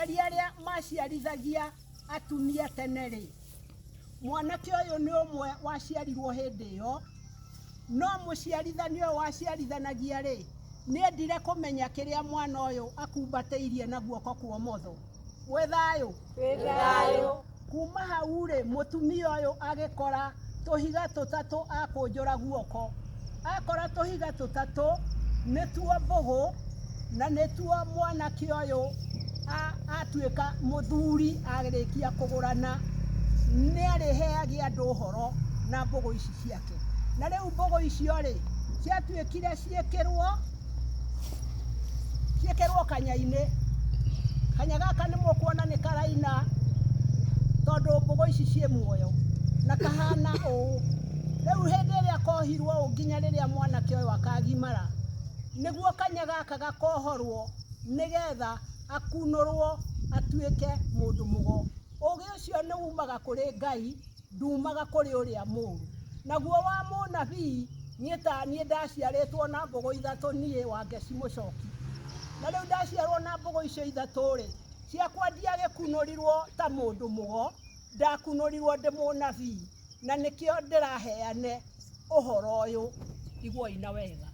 Aciari arĩa maciarithagia atumia tene-rĩ, mwanake ũyũ nĩ ũmwe waciarirwo hĩndĩ ĩyo, no mũciarithania ũyũ waciarithanagia-rĩ, nĩendire kũmenya kĩrĩa mwana ũyũ akumbatĩirie na guoko kwa ũmotho. Gwĩ thayũ? Gwĩ thayũ. Kuma hau-rĩ, mũtumia ũyũ agĩkora tũhiga tũtatũ akũnjũra guoko. Akora tũhiga tũtatũ, nĩtuo mbũgũ, na nĩtuo mwanake ũyũ atuĩka mũthuri arĩkia kũgũrana, nĩarĩheagia andũ ũhoro na mbũgũ ici ciake. Na rĩu mbũgũ icio-rĩ, ciatuĩkire ciĩkĩrwo ciĩkĩrwo kanya-inĩ. Kanya gaka nĩ mũkuona nĩ karaina tondũ mbũgũ ici ciĩ muoyo na kahana ũũ. Rĩu hĩndĩ ĩrĩa kohirwo ũũ nginya rĩrĩa mwanake ũyũ akagimara, nĩguo kanya gaka gakohorwo nĩgetha akunũrwo atuĩke mũndũ mũgo. Ũgĩ ũcio nĩ umaga kũrĩ Ngai ndumaga kũrĩ ũrĩa mũũru. Naguo wa mũnabii, niĩ ta niĩ ndaciarĩtwo na mbũgũ ithatũ niĩ Wangeci Mũchoki. Na rĩu ndaciarwo na mbũgũ icio ithatũ-rĩ, ciakwa ndiagĩkunũrirwo ta mũndũ mũgo, ndakunũrirwo ndĩ mũnabii, na nĩkĩo ndĩraheane ũhoro ũyũ. Iguai na wega.